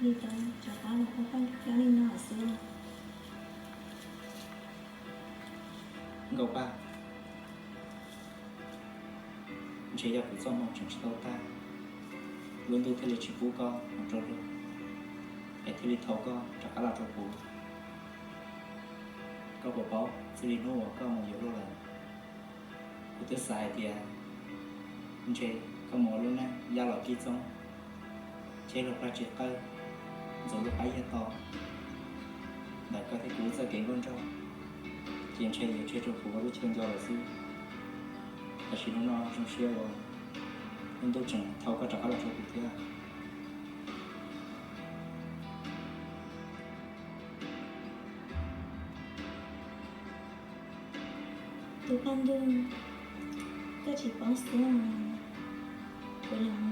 li rov qab los ua paj nrug thiab li no xwb. Nkauj Paj, ntshe yog kuv txoj hmoo tseem tsis tau tag, lub ntuj thiaj li tsis pub koj mus rau luag, es thiaj li thau koj rov qab los rau kuv. Koj puas paub txij li hnub uas koj mus yuav luag lawm, kuv twb xav hais tias ntshe koj mus ua lub neej yaj los kib txoob, cheb luag plab tsis qawj, ntxuav luag qaib yaj to. Ntawm koj thiab kuv txoj kev nkauj nraug, ces ntshe yuav tseg rau kuv ua lub chaw nco lawm xwb. Tab sis hnub no zoo siab uas lub ntuj tseem thau koj rov qab los rau kuv thiab. Tus paj ntuj, koj tsis paub xwb, kuv los